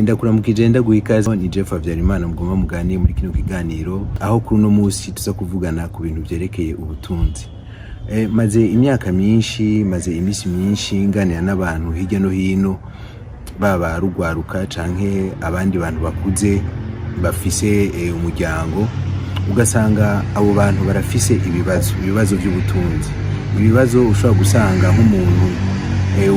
Ndakuramukije, ndaguha ikaze. Ni Jeff Habyarimana mugomba muganiye muri kino kiganiro, aho kuri uno munsi tuza kuvugana ku bintu vyerekeye ubutunzi. Maze imyaka myinshi, maze iminsi myinshi nganira n'abantu hirya no hino, baba rugwaruka canke abandi bantu bakuze bafise umuryango, ugasanga abo bantu barafise ibibazo by'ubutunzi, ibibazo ushobora gusanga nk'umuntu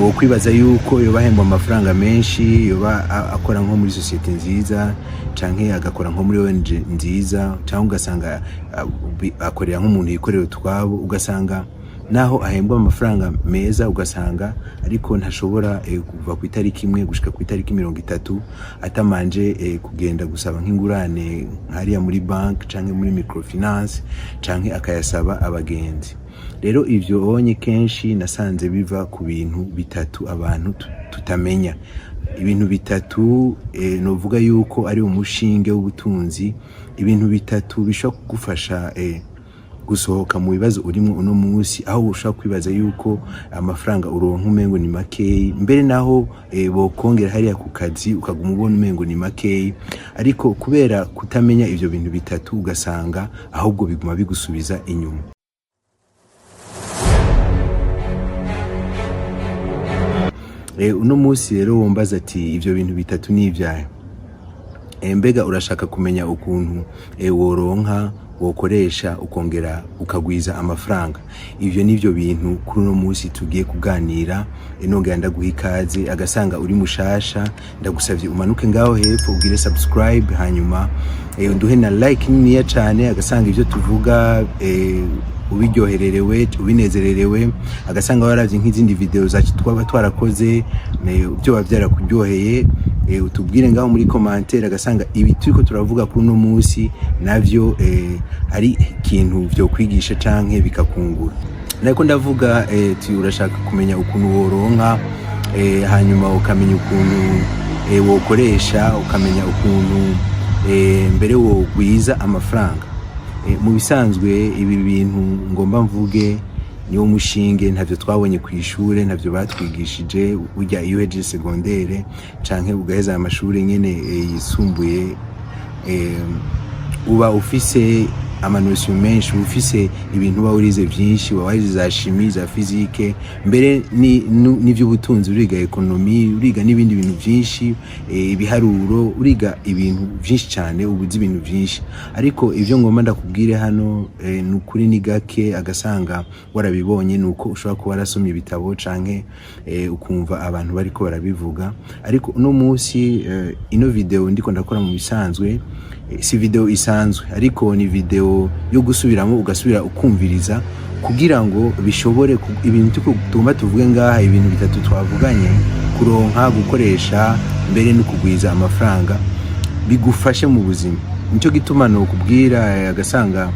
wo kwibaza yuko yoba ahembwa amafaranga menshi, yoba akora nko muri sosiyete nziza canke agakora nko muri ONG nziza, canke ugasanga akorera nk'umuntu yikorera utwabo, ugasanga naho ahembwa amafaranga meza, ugasanga ariko ntashobora kuva ku itariki 1 gushika ku itariki 30 atamanje kugenda gusaba nk'ingurane hariya muri bank canke muri microfinance, canke akayasaba abagenzi. Rero ivyo onye kenshi nasanze biva ku bintu bitatu abantu tutamenya. Ibintu bitatu novuga yuko ari umushinge w'ubutunzi, ibintu bitatu bishobora kugufasha gusohoka mu bibazo urimwo uno munsi, aho ushobora kwibaza yuko amafaranga uronka umengo ni makeyi, mbere naho bokongera hariya ku kazi ukaguma ubona umengo ni makeyi, ariko kubera kutamenya ivyo bintu bitatu ugasanga ahubwo biguma bigusubiza inyuma. Uno munsi rero wombaza ati ivyo bintu bitatu ni ivyahe? Mbega urashaka kumenya ukuntu woronka, wokoresha, ukongera ukagwiza amafaranga? Ivyo nivyo bintu kuri uno munsi tugiye kuganira. Nongera ndaguha ikaze. Agasanga uri mushasha, ndagusavye umanuke ngaho hepfo ugire subscribe, hanyuma uduhe na like niniya cane. Agasanga ivyo tuvuga ubiryohererewe, ubinezererewe, agasanga waravye nk'izindi video zacu twaba twarakoze, byoba byarakuryoheye, utubwire ngaho muri commentaire. Agasanga ibi turiko turavuga kuri uno munsi navyo ari ikintu vyo kwigisha canke bikakungura. Nariko ndavuga ti urashaka kumenya ukuntu woronka, hanyuma ukamenya ukuntu wokoresha, ukamenya ukuntu mbere wogwiza amafaranga. Mu bisanzwe ibi bintu ngomba mvuge niwo mushinge, ntavyo twabonye ku ishure, ntavyo batwigishije. Burya iyo uhejeje secondaire canke ugaheza amashure nyene yisumbuye, uba ufise ama notions menshi, uba ufise ibintu uba warize vyinshi, uba warize za chimie, za physique, mbere n'ivy'ubutunzi, uriga économie, uriga n'ibindi bintu vyinshi, ibiharuro, uriga ibintu vyinshi cane, uba uzi ibintu vyinshi. Ariko ivyo ngomba ndakubwire hano ni ukuri ni gake agasanga warabibonye, nuko ushobora kuba warasomye ibitabo canke ukumva abantu bariko barabivuga. Ariko uno munsi ino video ndiko ndakora mu bisanzwe si video isanzwe, ariko ni video yo gusubiramo, ugasubira ukumviriza kugira ngo bishobore ibintu tugomba tuvuge ngaha, ibintu bitatu twavuganye: kuronka, gukoresha, mbere no kugwiza amafaranga, bigufashe mu buzima. Nicyo gituma nokubwira agasanga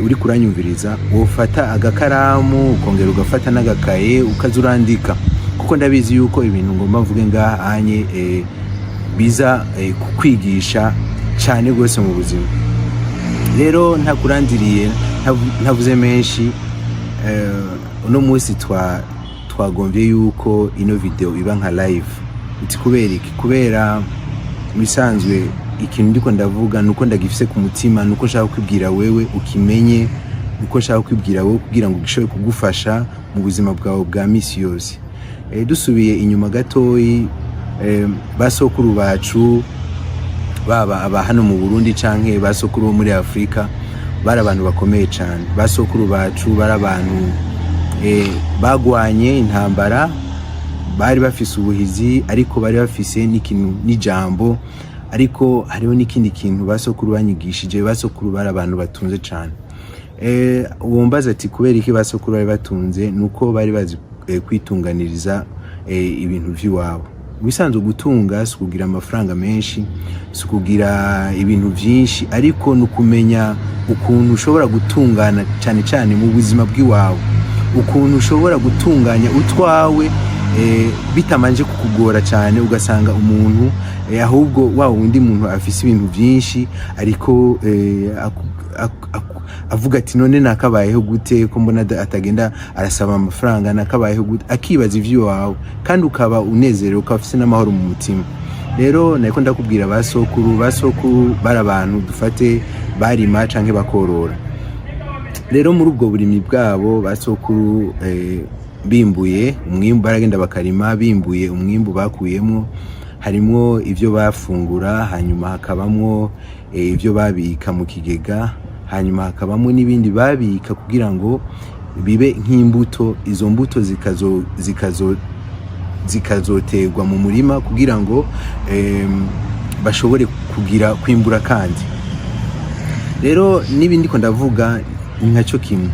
uri kuranyumviriza, wofata agakaramu ukongera ugafata n'agakaye ukaza urandika, kuko ndabizi yuko ibintu ngomba mvuge ngaha anye biza kukwigisha cyane rwose mu buzima. Rero ntakurandiriye, ntavuze menshi, uno munsi twagombye yuko ino video iba nka live. Uti kubera iki? Kubera mu bisanzwe ikintu ndiko ndavuga nuko ndagifise ku mutima, nuko nshaka kwibwira wewe ukimenye, nuko nshaka kwibwira wewe kugira ngo gishobore kugufasha mu buzima bwawe bwa misi yose. Dusubiye inyuma gatoyi, basokuru bacu, baba aba hano mu Burundi canke basokuru bo muri Afrika, bari abantu bakomeye cane. Basokuru bacu bari abantu bagwanye intambara, bari bafise ubuhizi, ariko bari bafise n'ikintu n'ijambo. Ariko hariho n'ikindi kintu basokuru banyigishije: basokuru bari abantu batunze cane. Wombaza ati kubera iki basokuru bari batunze? Nuko bari bazi kwitunganiriza ibintu vy'iwabo. Ubisanzwe gutunga si ukugira amafaranga menshi, si ukugira ibintu vyinshi, ariko ni ukumenya ukuntu ushobora gutungana cyane cyane mu buzima bw'iwawe, ukuntu ushobora gutunganya utwawe bitamanje kukugora cyane, ugasanga umuntu ahubwo wa wundi muntu afise ibintu byinshi ariko avuga ati none nakabayeho gute ko mbona atagenda arasaba amafaranga, nakabayeho gute? Akibaza ivy'iwawe kandi ukaba unezerewe, ukaba ufise n'amahoro mu mutima. Rero nariko ndakubwira basokuru. Basokuru bari abantu, dufate, barima canke bakorora. Rero muri ubwo burimyi bwabo, basokuru bimbuye umwimbu, baragenda bakarima. Bimbuye umwimbu bakuyemwo, harimwo ivyo bafungura, hanyuma hakabamwo ivyo babika mu kigega, hanyuma hakabamwo n'ibindi babika kugira ngo bibe nk'imbuto. Izo mbuto zikazoterwa mu murima kugira ngo bashobore kugira kwimbura. Kandi rero n'ibindi ko ndavuga ni nkaco kimwe.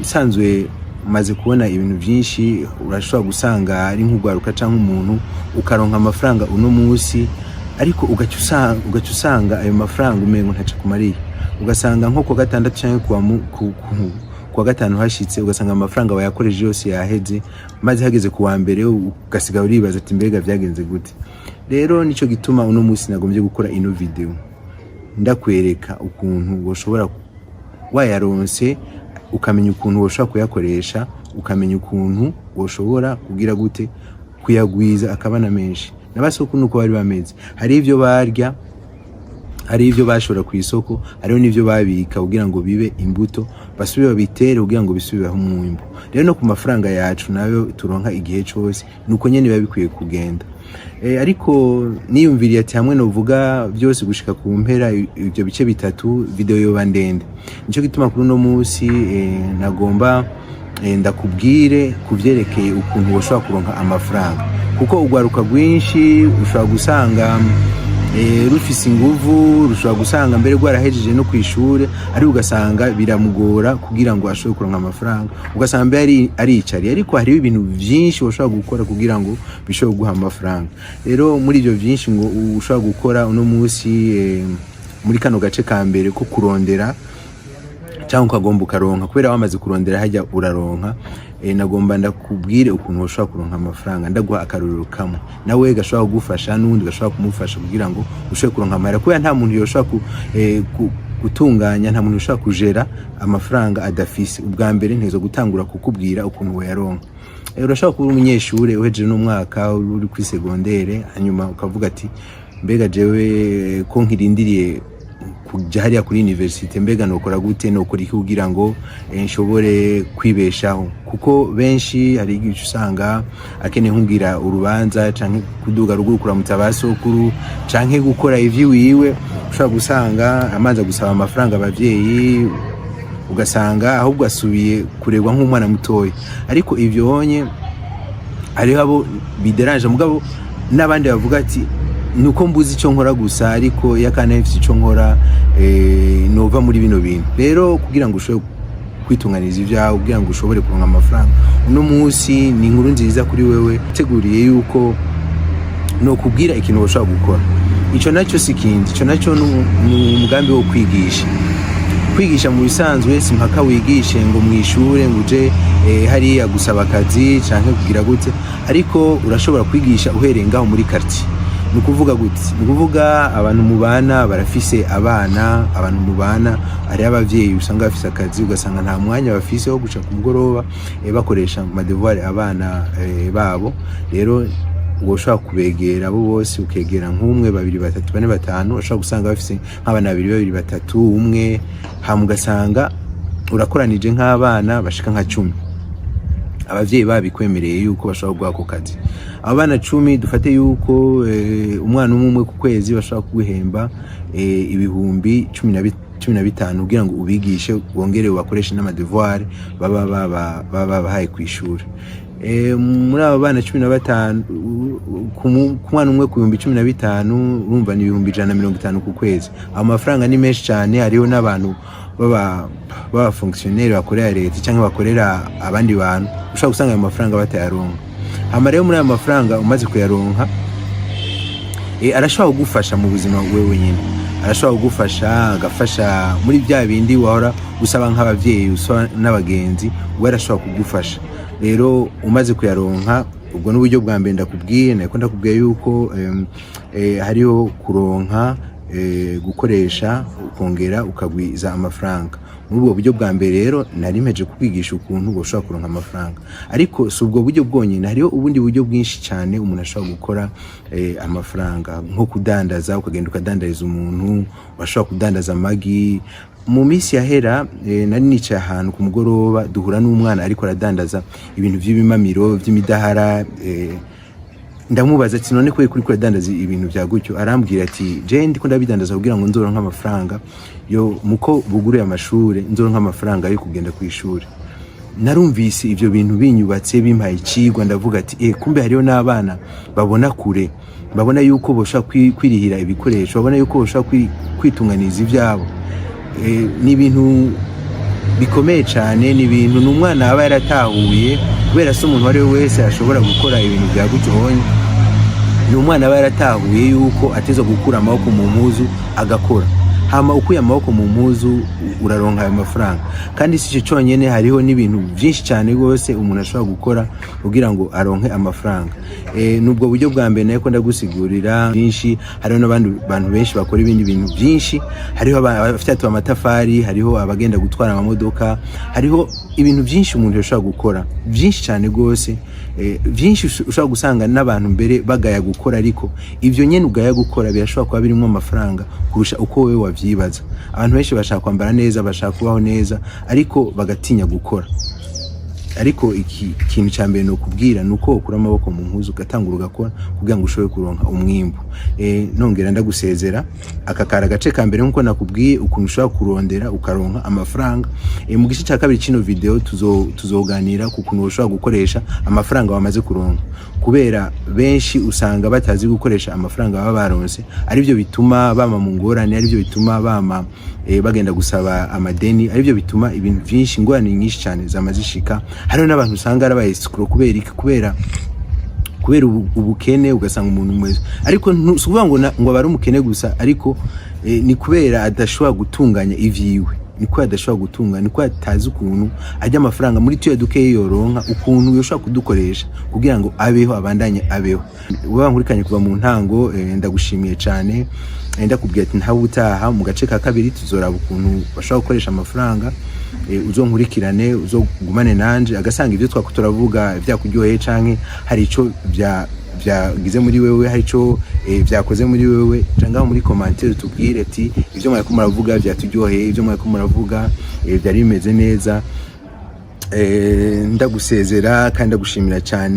Usanzwe umaze kubona ibintu byinshi, urashobora gusanga ari nk'urwaruka cyangwa umuntu ukaronka amafaranga uno munsi, ariko ugaca usanga ayo mafaranga umengo ntaco akumariye. Ugasanga nko kuwa gatandatu canke kuwa gatanu hashitse, ugasanga amafaranga wayakoresheje yose yaheze, maze hageze kuwa mbere ugasigara uribaza ati: "Mbega vyagenze gute?" Rero nico gituma uno munsi nagombye gukora ino video, ndakwereka ukuntu woshobora, wayaronse, ukamenya ukuntu woshobora kuyakoresha, ukamenya ukuntu woshobora kugira gute kuyagwiza akabana menshi. N'abasokuru nuko bari bameze. Hari ivyo barya, hari ivyo bashora ku isoko, hariho n'ivyo babika kugira ngo bibe imbuto, basubire babitere kugira ngo bisubireho umwimbu. Rero no ku mafaranga yacu nayo turonka igihe cose, nuko nyene biba bikwiye kugenda. Ariko niyumviriye ati hamwe novuga byose gushika ku mpera ivyo bice bitatu, video yoba ndende. Nico gituma kuri uno munsi nagomba ndakubwire kuvyerekeye ukuntu woshobora kuronka amafaranga, kuko urwaruka rwinshi ushobora gusanga rufise inguvu, rushobora gusanga mbere rwarahejeje no kw'ishure, ariko ugasanga biramugora kugira ngo ashobore kuronka amafaranga, ugasanga mbere aricariye. Ariko hariho ibintu vyinshi ushobora gukora kugira ngo bishobore kuguha amafaranga. Rero muri ivyo vyinshi ngo ushobora gukora uno munsi, muri kano gace ka mbere ko kurondera cyangwa ukagomba ukaronka, kubera wamaze kurondera hajya uraronka, nagomba ndakubwire ukuntu ushobora kuronka amafaranga. Ndaguha akarorero kamwe nawe gashobora kugufasha n'uwundi gashobora kumufasha kugira ngo ushobore kuronka amahera, kubera nta muntu yoshobora gutunganya, nta muntu ushobora kujera amafaranga adafise. Ubwa mbere ntezo gutangura kukubwira ukuntu woyaronka. Urashobora kuba umunyeshure uhejeje n'umwaka, uri kuri segondere, hanyuma ukavuga ati: "Mbega jewe ko nkirindiriye kuja hariya kuri université, mbega nokora gute, nokora iki kugira ngo nshobore kwibeshaho?" Kuko benshi hari igihe usanga akeneye nkugira urubanza canke kuduga ruguru kuramutsa ba sokuru canke gukora ivyiwiwe, ushobora gusanga amanza gusaba amafaranga abavyeyi, ugasanga ahubwo asubiye kuregwa nk'umwana mutoya. Ariko ivyo honye hariho abo bideranje, mugabo n'abandi bavuga ati: "Nuko mbuze icyo nkora gusa, ariko iyo akana mfise icyo nkora, nova muri bino bintu." Rero kugira ngo ushobore kwitunganiriza ibyawe, kugira ngo ushobore kuronka amafaranga, uno munsi ni inkuru nziza kuri wewe teguriye yuko nokubwira ikintu ushobora gukora. Ico nacyo si kindi, ico nacyo ni umugambi wo kwigisha. Kwigisha mu bisanzwe si mpaka wigishe ngo mwishure, ngo uje hariya gusaba akazi canke kugira gute, ariko urashobora kwigisha uhereye ngaho muri quartier. Ni ukuvuga gute? Ni ukuvuga abantu mubana barafise abana, abantu mubana, hariho abavyeyi usanga bafise akazi, ugasanga nta mwanya bafise wo guca ku mugoroba bakoresha ma devoir abana babo. Rero ushobora kubegera abo bose, ukegera nk'umwe, babiri, batatu, bane, batanu. Ushobora gusanga bafise nk'abana babiri, babiri, batatu, umwe, hama ugasanga urakoranije nk'abana bashika nka 10, abavyeyi babikwemereye yuko bashobora kuguha ako kazi. Abo bana 10, dufate yuko umwana umwe umwe ku kwezi bashobora kuguhemba ibihumbi 15 kugira ngo ubigishe, wongere ubakoreshe n'ama devoir baba babahaye kw'ishuri. Muri abo bana 15, ku mwana umwe ku 15,000, urumva ni 150,000 ku kwezi. Ayo mafaranga ni menshi cyane. Hariho n'abantu baba fonctionnaire bakorera leta cyangwa bakorera abandi bantu, ushobora gusanga ayo mafaranga batayaronka. Hama rero muri ayo mafaranga umaze kuyaronka, arashobora kugufasha mu buzima wewe nyine, arashobora kugufasha, agafasha muri bya bindi wahora usaba nk'abavyeyi, usaba n'abagenzi, we arashobora kugufasha. Rero umaze kuyaronka, ubwo n'uburyo bwa mbere ndakubwiye. Nariko ndakubwiye yuko hariho kuronka gukoresha ukongera ukagwiza amafaranga. Muri ubwo buryo bwa mbere rero nari mpeje kukwigisha ukuntu woshobora kuronka amafaranga, ariko si ubwo buryo bwonyine, hariho ubundi buryo bwinshi cyane umuntu ashobora gukora amafaranga, nko kudandaza, ukagenda ukadandariza umuntu, washobora kudandaza amagi. Mu minsi yahera nari nicaye ahantu ku mugoroba, duhura n'umwana ariko aradandaza ibintu by'ibimamiro by'imidahara. Ndamubaza ati: "None ko kuri kuradandaza ibintu bya gutyo?" Arambwira ati: "Je ndiko ndabidandaza kugira ngo nzoronke amafaranga yo muko buguruye amashure, nzoronke amafaranga yo kugenda ku ishuri." Narumvise ivyo bintu binyubatse, bimpaye icigwa. Ndavuga ati: "Kumbe hariho n'abana babona kure, babona yuko boshobora kwirihira ibikoresho, babona yuko boshobora kwitunganiza ivyabo." Ni ibintu bikomeye cyane, ni ibintu ni umwana aba yaratahuye, kubera se umuntu uwo ari we wese ashobora gukora ibintu bya gutyo honye. Ni umwana aba yaratahuye yuko ateza gukura amaboko mu mpuzu agakora. Hama ukuye amaboko mu mpuzu uraronka ayo mafaranga. Kandi si icyo cyonyine, hariho n'ibintu byinshi cyane rwose umuntu ashobora gukora kugira ngo aronke amafaranga. Nubwo buryo bwa mbere nako ndagusigurira byinshi. Hariho n'abandi bantu benshi bakora ibindi bintu byinshi. Hariho abafite amatafari, hariho abagenda gutwara amamodoka, hariho ibintu byinshi umuntu yashobora gukora, byinshi cyane rwose. Byinshi ushobora gusanga n'abantu mbere bagaya gukora, ariko ibyo nyene ugaya gukora birashobora kuba birimo amafaranga kurusha uko wewe wavyibaza. Abantu benshi bashaka kwambara neza, bashaka kubaho neza, ariko bagatinya gukora. Ariko iki kintu cya mbere ni ukubwira ni uko ukura amaboko mu mpuzu, ugatangura ugakora kugira ngo ushobore kuronka umwimbu. Nongera ndagusezera. Aka kari agace ka mbere, nkuko nakubwiye ukuntu ushobora kurondera ukaronka amafaranga. Mu gice cya kabiri kino video tuzoganira ku kuntu ushobora gukoresha amafaranga wamaze kuronka, kubera benshi usanga batazi gukoresha amafaranga baba baronse, aribyo bituma bama mu ngorane, aribyo bituma bama bagenda gusaba amadeni, aribyo bituma ibintu byinshi, ingorane nyinshi cyane zama zishika. Hariho n'abantu usanga ari aba escrocs. Kubera iki? Kubera ubukene. Ugasanga umuntu mwese, ariko si ukuvuga ngo aba ari umukene gusa, ariko ni kubera adashobora gutunganya ivyiwe, ni kubera adashobora gutunganya, ni kubera atazi ukuntu ajya amafaranga muri tuya dukeyi yoronka, ukuntu yoshobora kudukoresha kugira ngo abeho, abandanye abeho. Uba nkurikanye kuva mu ntango, ndagushimiye cyane. Ndakubwira ati ntawe utaha. Mu gace ka kabiri tuzoraba ukuntu bashobora gukoresha amafaranga. Uzonkurikirane, uzogumane nanje, agasanga ibyo twako turavuga byakuryoheye canke hari ico byagize muri wewe, hari ico vyakoze muri wewe. Canke muri commentaire tubwire ati: "Ibyo mwariko muravuga byaturyoheye, ibyo mwariko muravuga byari bimeze neza." Ndagusezera kandi ndagushimira cyane.